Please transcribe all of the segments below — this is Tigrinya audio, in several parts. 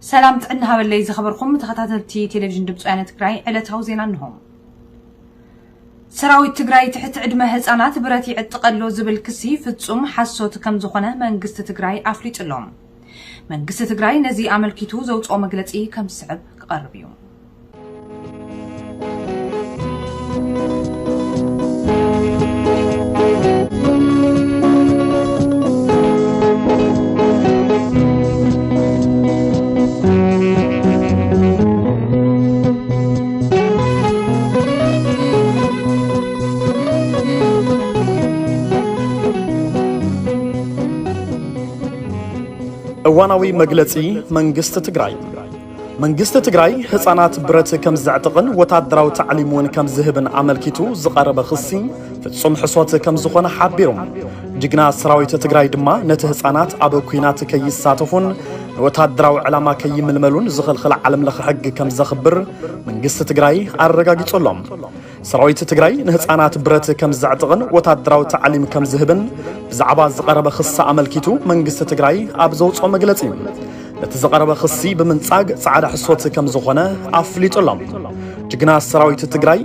ሰላም ጥዕና ሃበለይ ዝኸበርኩም ተኸታተልቲ ቴሌቪዥን ድምፂ ወያነ ትግራይ፣ ዕለታዊ ዜና እንሆ። ሰራዊት ትግራይ ትሕቲ ዕድመ ህፃናት ብረት ይዕጥቐሎ ዝብል ክሲ ፍጹም ሓሶት ከም ዝኾነ መንግስቲ ትግራይ ኣፍሊጡ ኣሎ። መንግስቲ ትግራይ ነዚ ኣመልኪቱ ዘውፅኦ መግለፂ ከም ዝስዕብ ክቐርብ እዩ። እዋናዊ መግለጺ መንግስቲ ትግራይ። መንግስቲ ትግራይ ህፃናት ብረት ከም ዘዕጥቕን ወታደራዊ ታዕሊም እውን ከም ዝህብን ኣመልኪቱ ዝቐረበ ክሲ ፍጹም ሕሶት ከም ዝኾነ ሓቢሩ። ጅግና ሰራዊት ትግራይ ድማ ነቲ ህፃናት ኣብ ኲናት ከይሳተፉን ንወታደራዊ ዕላማ ከይምልመሉን ዝኽልኽል ዓለም ለኸ ሕጊ ከም ዘኽብር መንግስቲ ትግራይ ኣረጋጊጹ ኣሎ። ሰራዊት ትግራይ ንህፃናት ብረት ከም ዘዕጥቕን ወታደራዊ ታዕሊም ከም ዝህብን ብዛዕባ ዝቐረበ ክሲ ኣመልኪቱ መንግስቲ ትግራይ ኣብ ዘውፅኦ መግለፂ፣ ነቲ ዝቐረበ ክሲ ብምንጻግ ጻዕዳ ሕሶት ከም ዝኾነ ኣፍሊጡ ኣሎ። ጅግና ሰራዊት ትግራይ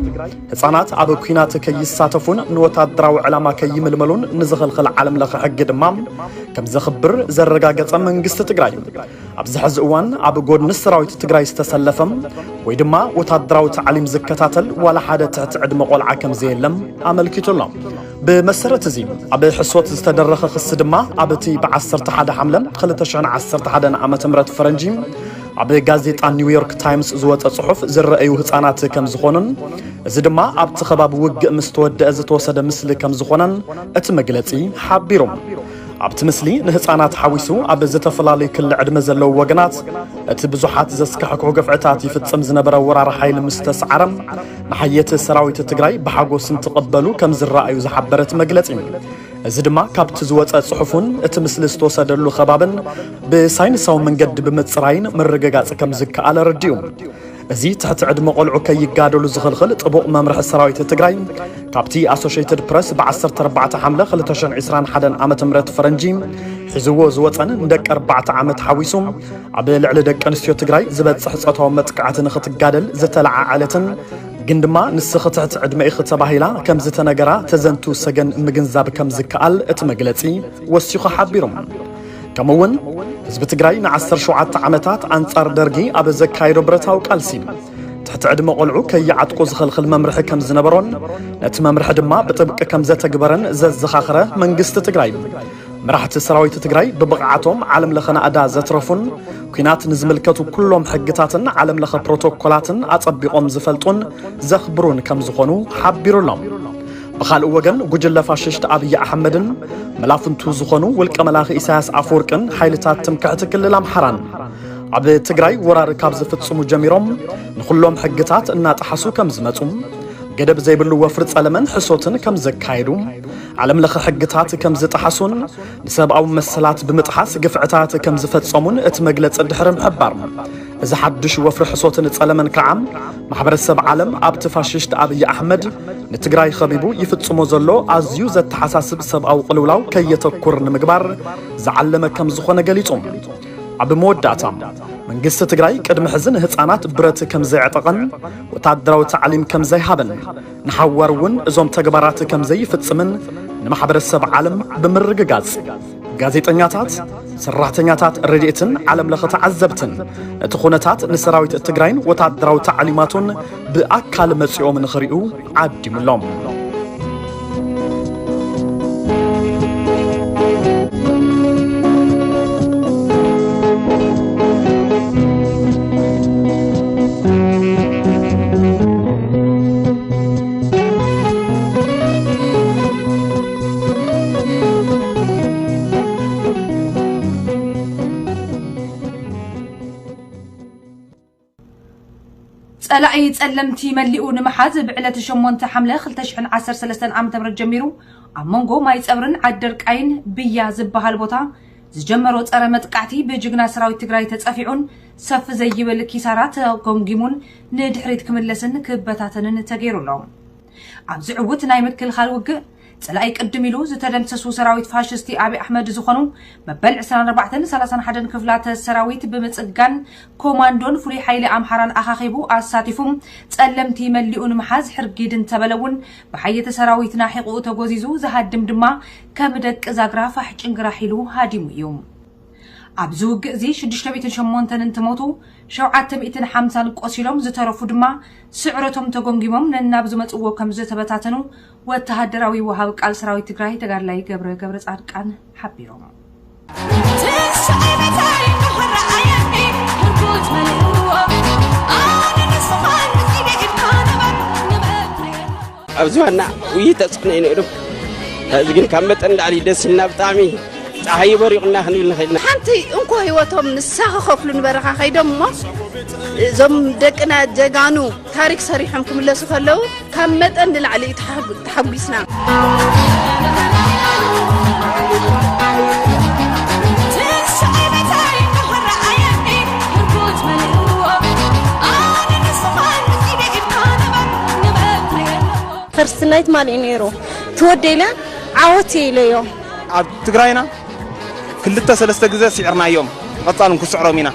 ህፃናት ኣብ ኲናት ከይሳተፉን ንወታደራዊ ዕላማ ከይምልመሉን ንዝኽልኽል ዓለም ለኸ ሕጊ ድማ ከም ዘኽብር ዘረጋገጸ መንግስቲ ትግራይ፣ ኣብዚ ሕዚ እዋን ኣብ ጎድኒ ሰራዊት ትግራይ ዝተሰለፈም ወይ ድማ ወታደራዊ ታዕሊም ዝከታተል ዋላ ሓደ ትሕቲ ዕድመ ቆልዓ ከም ዘየለም ኣመልኪቱ ኣሎ። ብመሰረት እዚ ኣብ ሕሶት ዝተደረኸ ክሲ ድማ ኣብቲ ብ ዓሰርተ ሓደ ሓምለ ክልተ ሽሕን ዓሰርተ ሓደን ዓመተ ምህረት ፈረንጂ ኣብ ጋዜጣ ኒውዮርክ ታይምስ ዝወፀ ፅሑፍ ዝረኣዩ ህፃናት ከም ዝኾኑን እዚ ድማ ኣብቲ ከባቢ ውግእ ምስ ተወደአ ዝተወሰደ ምስሊ ከም ዝኾነን እቲ መግለፂ ሓቢሩ። ኣብቲ ምስሊ ንህፃናት ሓዊሱ ኣብ ዝተፈላለዩ ክሊ ዕድመ ዘለዉ ወገናት እቲ ብዙሓት ዘስካሕክሑ ግፍዕታት ይፍፅም ዝነበረ ወራር ሓይሊ ምስ ተሰዓረ ንሓየት ሰራዊት ትግራይ ብሓጎስ እንትቕበሉ ከም ዝረኣዩ ዝሓበረት መግለፂ፣ እዚ ድማ ካብቲ ዝወፀ ፅሑፍን እቲ ምስሊ ዝተወሰደሉ ከባብን ብሳይንሳዊ መንገዲ ብምፅራይን ምርግጋፅ ከም ዝከኣል ኣረዲኡ። እዚ ትሕቲ ዕድመ ቆልዑ ከይጋደሉ ዝኽልኽል ጥቡቕ መምርሒ ሰራዊት ትግራይ ካብቲ ኣሶሽየትድ ፕረስ ብ ዓሰርተ ኣርባዕተ ሓምለ ክልተ ሽሕን ዕስራን ሓደን ዓመተ ምህረት ፈረንጂ ሒዝዎ ዝወፀን ንደቂ ኣርባዕተ ዓመት ሓዊሱ ኣብ ልዕሊ ደቂ ኣንስትዮ ትግራይ ዝበፅሕ ፆታዊ መጥቃዕቲ ንኽትጋደል ዝተለዓዓለትን ግን ድማ ንስኺ ትሕቲ ዕድመ ኢኺ ተባሂላ ከም ዝተነገራ ተዘንቱ ሰገን ምግንዛብ ከም ዝከኣል እቲ መግለፂ ወሲኹ ሓቢሩ። ከምኡ እውን ህዝቢ ትግራይ ን ዓሰርተ ሸውዓተ ዓመታት ኣንጻር ደርጊ ኣብ ዘካየዶ ብረታዊ ቃልሲ ትሕቲ ዕድመ ቆልዑ ከይዓጥቁ ዝኸልኽል መምርሒ ከም ዝነበሮን ነቲ መምርሒ ድማ ብጥብቂ ከም ዘተግበረን ዘዘኻኸረ መንግስቲ ትግራይ፣ መራሕቲ ሰራዊት ትግራይ ብብቕዓቶም ዓለም ለኸ ናእዳ ዘትረፉን ኲናት ንዝምልከቱ ኩሎም ሕግታትን ዓለም ለኸ ፕሮቶኮላትን ኣጸቢቖም ዝፈልጡን ዘኽብሩን ከም ዝኾኑ ሓቢሩ ኣሎ። ብኻልእ ወገን ጉጅለ ፋሽስት ኣብይ ኣሕመድን መላፍንቱ ዝኾኑ ውልቀ መላኺ ኢሳያስ ኣፈወርቅን ሓይልታት ትምክሕቲ ክልል ኣምሓራን ኣብ ትግራይ ወራር ካብ ዝፍጽሙ ጀሚሮም ንኹሎም ሕግታት እናጠሓሱ ከም ዝመጹ፣ ገደብ ዘይብሉ ወፍሪ ጸለመን ሕሶትን ከም ዘካየዱ፣ ዓለም ለኸ ሕግታት ከም ዝጠሓሱን ንሰብኣዊ መሰላት ብምጥሓስ ግፍዕታት ከም ዝፈጸሙን እቲ መግለጺ ድሕሪ ምሕባር፣ እዚ ሓድሽ ወፍሪ ሕሶትን ጸለመን ከዓ ማሕበረሰብ ዓለም ኣብቲ ፋሽስት ኣብይ ኣሕመድ ንትግራይ ኸቢቡ ይፍጽሞ ዘሎ ኣዝዩ ዘተሓሳስብ ሰብኣዊ ቅልውላው ከየተኩር ንምግባር ዝዓለመ ከም ዝኾነ ገሊጹ። ኣብ መወዳእታ መንግስቲ ትግራይ ቅድሚ ሕዚ ንህፃናት ብረት ከም ዘየዕጠቐን ወታደራዊ ታዕሊም ከም ዘይሃበን ንሓዋር እውን እዞም ተግባራት ከም ዘይፍጽምን ንማሕበረሰብ ዓለም ብምርግጋጽ ጋዜጠኛታት፣ ሰራሕተኛታት ረድኤትን ዓለም ለኸ ተዓዘብትን ነቲ ኩነታት ንሰራዊት ትግራይን ወታደራዊ ታዕሊማቱን ብኣካል መጺኦም ንኽሪኡ ዓዲሙሎም። ጸላኢ ጸለምቲ መሊኡ ንምሓዝ ብዕለት ሸሞንተ ሓምለ ክልተ ሽሕን ዓሰርተ ሰለስተን ዓመተ ምህረት ጀሚሩ ኣብ መንጎ ማይ ጸብርን ዓዲ ደርቃይን ብያ ዝበሃል ቦታ ዝጀመሮ ጸረ መጥቃዕቲ ብጅግና ሰራዊት ትግራይ ተጸፊዑን ሰፍ ዘይብል ኪሳራ ተጎምጊሙን ንድሕሪት ክምለስን ክበታተንን ተገይሩ ኣሎ። ኣብዚ ዕዉት ናይ ምክልኻል ውግእ ጸላኢ ቅድም ኢሉ ዝተደምሰሱ ሰራዊት ፋሽስቲ ኣብይ ኣሕመድ ዝኾኑ መበል ዕስራን ኣርባዕተን ሰላሳን ሓደን ክፍላተ ሰራዊት ብምጽጋን ኮማንዶን ፍሉይ ሓይሊ ኣምሓራን ኣኻኺቡ ኣሳቲፉ ጸለምቲ መሊኡ ንምሓዝ ሕርጊድ እንተበለ እውን ብሓየተ ሰራዊትና ሒቑኡ ተጎዚዙ ዝሃድም ድማ ከም ደቂ ዛግራ ፋሕ ጭንግራሕ ኢሉ ሃዲሙ እዩ። ኣብዚ ውግእ እዚ ሽዱሽተ ሚእትን ሸሞንተን እንትሞቱ ሸውዓተ ሚእትን ሓምሳን ቆሲሎም ዝተረፉ ድማ ስዕረቶም ተጎምጊሞም ነናብ ዝመፅዎ ከም ዝተበታተኑ ወተሃደራዊ ወሃብ ቃል ሰራዊት ትግራይ ተጋድላይ ገብረ ገብረ ፃድቃን ሓቢሮም። ኣብዚ ዋና ውይይት ተፅዕኖ እዩ ነይሩ። እዚ ግን ካብ መጠን ላዕሊ ደስ ኢልና ብጣዕሚ ፀሓይ በሪቑና ክንብል ንኽእል ኢና። ሓንቲ እንኮ ህይወቶም ንሳ ክኸፍሉ ንበረኻ ከይዶም እሞ እዞም ደቅና ጀጋኑ ታሪክ ሰሪሖም ክምለሱ ከለዉ ካብ መጠን ንላዕሊ እዩ ተሓጉ- ተሓጒስና። ክርስትናይ ትማሊ እዩ ነይሩ። ትወደይ ኢለ ዓወት እየ ኢለዮ። ኣብ ትግራይና ክልተ ሰለስተ ግዜ ስዒርናዮም፣ ቀጻል ክስዕሮም ኢና።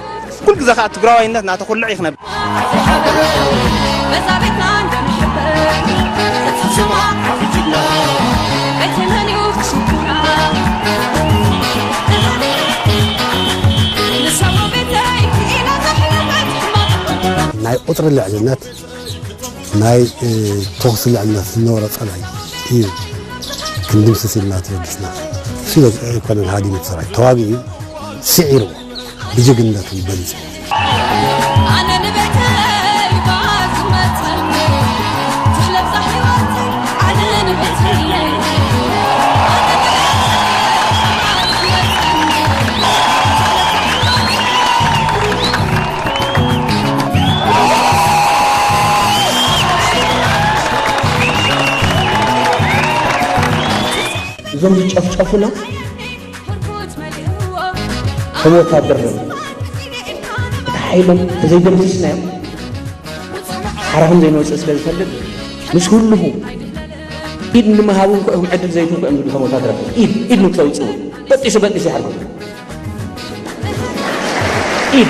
ኩሉ ግዜ ከዓ ትግራዋይነት እናተኹልዕ እዩ ክነብር። ናይ ቁፅሪ ልዕልነት ናይ ተኹሲ ልዕልነት ዝነበሮ ፀላኢ እዩ ክንድምስስ ኢልና ተበጊስና። እሱ ኣይኮነን ሃዲሙ እቲ ሰራዊት ተዋጊኡ እዩ ስዒርዎ ብጅግንነቱ በሊፁ። እዞም ዝጨፍጨፉና ከም ወታደር ነው። እቲ ሓይሎም ተዘይደምሲስናዮም ሓራ ከም ዘይንወፅእ ስለ ዝፈልጥ ምስ ህልኹ ኢድ ንምሃብ እንኮ እዮም ዕድል ዘይትንኮ እዮም ዝብሉ ከም ወታደራት ኢድ ኢድ ንክተውፅኡ በጢሱ በጢሱ ይሓርጎ ኢድ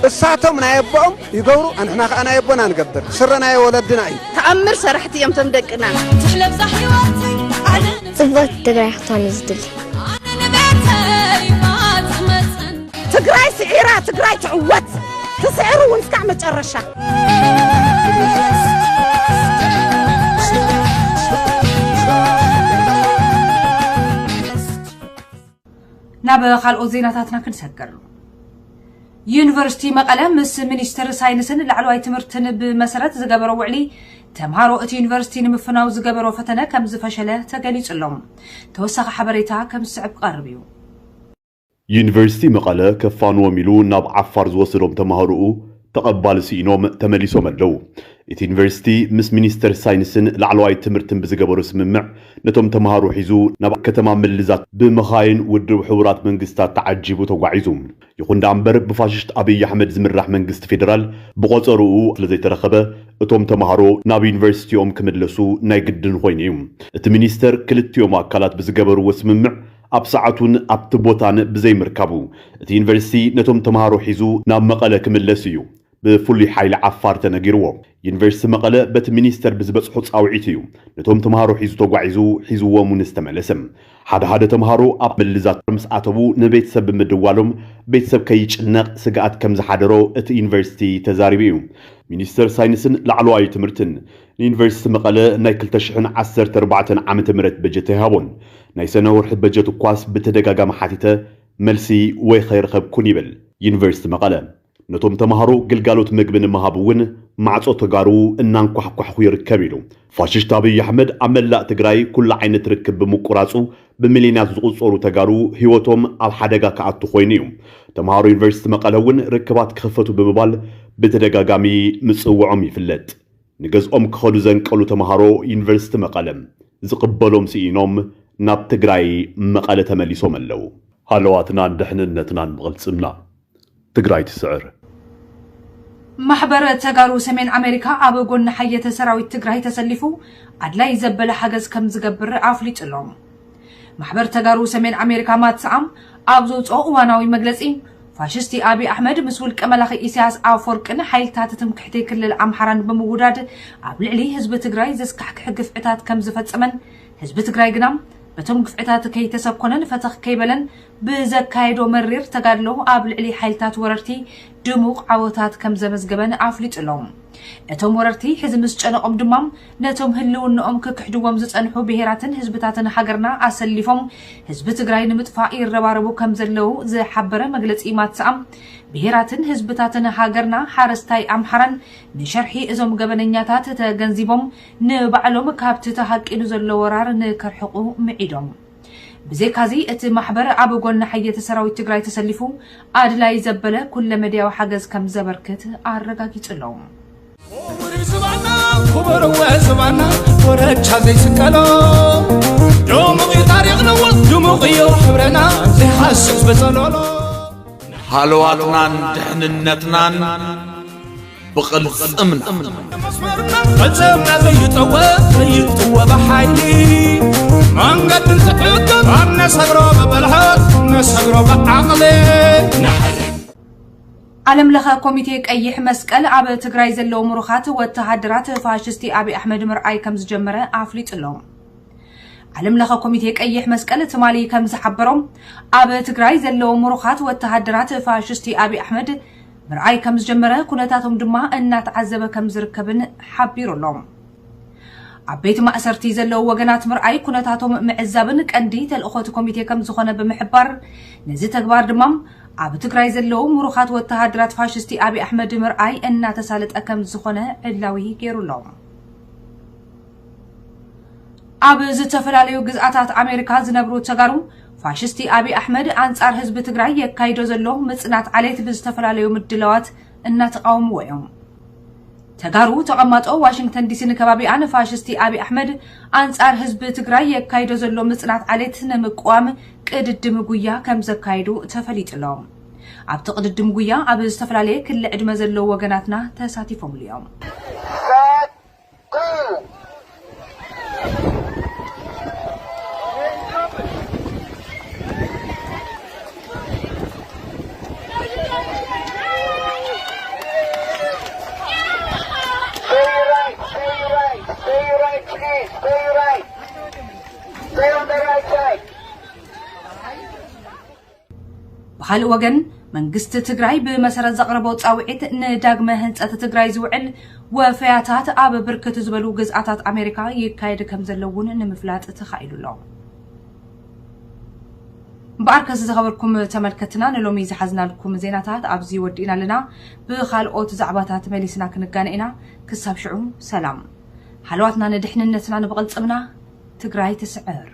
እሳቶም ናይ ኣቦኦም ይገብሩ ኣንሕና ከዓ ናይ ኣቦና ንገብር ስረ ናይ ወለድና እዩ። ተኣምር ሰራሕቲ እዮም ቶም ደቅና። ጽብቕቲ ትግራይ ክትኮን እዩ ዝድሊ። ትግራይ ስዒራ ትግራይ ትዕወት። ትስዕሩ እውን እስካዕ መጨረሻ። ናብ ካልኦት ዜናታትና ክንሰግር። ዩኒቨርሲቲ መቐለ ምስ ሚኒስትር ሳይንስን ላዕለዋይ ትምህርትን ብመሰረት ዝገበሮ ውዕሊ ተምሃሮ እቲ ዩኒቨርሲቲ ንምፍናው ዝገበሮ ፈተነ ከም ዝፈሸለ ተገሊጹሎም። ተወሳኺ ሓበሬታ ከም ዝስዕብ ክቐርብ እዩ። ዩኒቨርሲቲ መቐለ ከፋንዎም ኢሉ ናብ ዓፋር ዝወሰዶም ተምሃሮኡ ተቐባሊ ስኢኖም ተመሊሶም ኣለዉ። እቲ ዩኒቨርሲቲ ምስ ሚኒስተር ሳይንስን ላዕለዋይ ትምህርትን ብዝገበሮ ስምምዕ ነቶም ተምሃሮ ሒዙ ናብ ከተማ ምልዛት ብመኻይን ውድብ ሕቡራት መንግስታት ተዓጂቡ ተጓዒዙ። ይኹን ደኣ እምበር ብፋሽስት ኣብይ ኣሕመድ ዝምራሕ መንግስቲ ፌደራል ብቖጸርኡ ስለዘይተረኸበ እቶም ተምሃሮ ናብ ዩኒቨርሲቲኦም ክምለሱ ናይ ግድን ኮይኑ እዩ። እቲ ሚኒስተር ክልቲኦም ኣካላት ብዝገበርዎ ስምምዕ ኣብ ሰዓቱን ኣብቲ ቦታን ብዘይምርካቡ እቲ ዩኒቨርሲቲ ነቶም ተምሃሮ ሒዙ ናብ መቐለ ክምለስ እዩ ብፍሉይ ሓይሊ ዓፋር ተነጊርዎ። ዩኒቨርሲቲ መቐለ በቲ ሚኒስተር ብዝበፅሖ ፃውዒት እዩ ነቶም ተምሃሮ ሒዙ ተጓዒዙ ሒዝዎም እውን ዝተመለሰ። ሓደ ሓደ ተምሃሮ ኣብ ምልዛት ምስ ኣተዉ ንቤተሰብ ብምድዋሎም ቤተሰብ ከይጭነቕ ስግኣት ከም ዝሓደሮ እቲ ዩኒቨርሲቲ ተዛሪቡ እዩ። ሚኒስተር ሳይንስን ላዕለዋይ ትምህርትን ንዩኒቨርሲቲ መቐለ ናይ ክልተ ሽሕን ዓሰርተ ኣርባዕተን ዓመተ ምህረት በጀት ኣይሃቦን። ናይ ሰነ ወርሒ በጀት እኳስ ብተደጋጋሚ ሓቲተ መልሲ ወይ ከይረኸብኩን ይብል ዩኒቨርሲቲ መቐለ። ነቶም ተምሃሮ ግልጋሎት ምግቢ ንምሃብ እውን ማዕጾ ተጋሩ እናንኳሕኳሕኩ ይርከብ ኢሉ። ፋሽስት ኣብይ ኣሕመድ ኣብ መላእ ትግራይ ኩሉ ዓይነት ርክብ ብምቁራጹ ብሚልዮናት ዝቑጸሩ ተጋሩ ህይወቶም ኣብ ሓደጋ ክኣቱ ኮይኑ እዩ። ተምሃሮ ዩኒቨርሲቲ መቐለ እውን ርክባት ክኽፈቱ ብምባል ብተደጋጋሚ ምጽውዖም ይፍለጥ። ንገዝኦም ክኸዱ ዘንቀሉ ተምሃሮ ዩኒቨርሲቲ መቐለ ዝቕበሎም ስኢኖም ናብ ትግራይ መቐለ ተመሊሶም ኣለዉ። ሃለዋትናን ድሕንነትናን ብቕልጽምና። ትግራይ ትስዕር። ማሕበር ተጋሩ ሰሜን ኣሜሪካ ኣብ ጎኒ ሓየተ ሰራዊት ትግራይ ተሰሊፉ ኣድላይ ዘበለ ሓገዝ ከም ዝገብር ኣፍሊጡ ኣሎ። ማሕበር ተጋሩ ሰሜን ኣሜሪካ ማትሰኣም ኣብ ዘውፅኦ እዋናዊ መግለፂ፣ ፋሽስቲ ኣብይ ኣሕመድ ምስ ውልቀ መላኺ ኢሳያስ ኣፈወርቅን ሓይልታት ትምክሕቲ ክልል ኣምሓራን ብምውዳድ ኣብ ልዕሊ ህዝቢ ትግራይ ዘስካሕክሕ ግፍዕታት ከም ዝፈጸመን፣ ህዝቢ ትግራይ ግና በቶም ግፍዕታት ከይተሰኮነን ፈተኽ ከይበለን ብዘካየዶ መሪር ተጋድሎ ኣብ ልዕሊ ሓይልታት ወረርቲ ድሙቕ ዓወታት ከም ዘመዝገበን ኣፍሊጡ ኣሎ። እቶም ወረርቲ ሕዚ ምስ ጨነቖም ድማ ነቶም ህልውንኦም ክክሕድዎም ዝጸንሑ ብሄራትን ህዝብታትን ሃገርና ኣሰሊፎም ህዝቢ ትግራይ ንምጥፋእ ይረባረቡ ከም ዘለዉ ዝሓበረ መግለጺ ማትሰኣም፣ ብሄራትን ህዝብታትን ሃገርና ሓረስታይ ኣምሓራን ንሸርሒ እዞም ገበነኛታት ተገንዚቦም ንባዕሎም ካብቲ ተሃቂኑ ዘሎ ወራር ንከርሕቑ ምዒዶም። ብዘይካዚ እቲ ማሕበር ኣብ ጎኒ ሓየተ ሰራዊት ትግራይ ተሰሊፉ ኣድላይ ዘበለ ኩለመድያዊ ሓገዝ ከም ዘበርክት ኣረጋጊጹ ኣሎ። ክቡር ዝባና ክቡር ዝባና ኮረቻ ዘይስቀሎ ድሙቕ እዩ ታሪኽና ድሙቕ እዩ ሕብረና ዘይሓስስ በጸሎሎ ሃለዋትናን ድሕንነትናን ብቕልጽምና። መስመርና ፈጸምና ዘይጠወ ዘይጥወ ብሓይሊ መንገድን ትዕቅብ ኣብ ነሰግሮ ብብልሓት ነሰግሮ ብዓቕሊ ዓለም ለኸ ኮሚቴ ቀይሕ መስቀል ኣብ ትግራይ ዘለዉ ምሩኻት ወተሃደራት ፋሽስቲ ኣብይ ኣሕመድ ምርኣይ ከም ዝጀመረ ኣፍሊጡ ኣሎ። ዓለም ለኸ ኮሚቴ ቀይሕ መስቀል ትማሊ ከም ዝሓበሮም ኣብ ትግራይ ዘለዉ ምሩኻት ወተሃደራት ፋሽስቲ ኣብይ ኣሕመድ ምርኣይ ከም ዝጀመረ ኩነታቶም ድማ እናተዓዘበ ከም ዝርከብን ሓቢሩ ኣሎ። ኣብ ቤት ማእሰርቲ ዘለዉ ወገናት ምርኣይ ኩነታቶም ምዕዛብን ቀንዲ ተልእኾ እቲ ኮሚቴ ከም ዝኾነ ብምሕባር፣ ነዚ ተግባር ድማ ኣብ ትግራይ ዘለዉ ምሩኻት ወተሃደራት ፋሽስቲ ኣብይ ኣሕመድ ምርኣይ እናተሳለጠ ከም ዝኾነ ዕላዊ ገይሩ ኣሎ። ኣብ ዝተፈላለዩ ግዝኣታት ኣሜሪካ ዝነብሩ ተጋሩ ፋሽስቲ ኣብይ ኣሕመድ ኣንጻር ህዝቢ ትግራይ የካይዶ ዘሎ ምጽናት ዓሌት ብዝተፈላለዩ ምድላዋት እናተቃወምዎ እዮም። ተጋሩ ተቐማጦ ዋሽንግተን ዲሲን ከባቢኣን ፋሽስቲ ኣብይ ኣሕመድ ኣንጻር ህዝቢ ትግራይ የካይዶ ዘሎ ምጽናት ዓሌት ንምቅዋም ቅድድም ጉያ ከም ዘካየዱ ተፈሊጡ ኣሎ። ኣብቲ ቅድድም ጉያ ኣብ ዝተፈላለየ ክሊ ዕድመ ዘለዉ ወገናትና ተሳቲፎምሉ እዮም። Stay right, stay right, stay right, please, stay right. Stay on the right side. ብኻልእ ወገን መንግስቲ ትግራይ ብመሰረት ዘቕረቦ ፃውዒት ንዳግመ ህንፀት ትግራይ ዝውዕል ወፈያታት ኣብ ብርክት ዝበሉ ግዝኣታት ኣሜሪካ ይካየድ ከም ዘሎ እውን ንምፍላጥ ተኻኢሉ ኣሎ። እምበኣርከስ ዝኸበርኩም ተመልከትና ንሎሚ ዝሓዝናልኩም ዜናታት ኣብዚ ወዲእና ኣለና። ብኻልኦት ዛዕባታት መሊስና ክንጋነ ኢና። ክሳብ ሽዑ ሰላም። ሃለዋትና ንድሕንነትና ንብቕልፅምና። ትግራይ ትስዕር።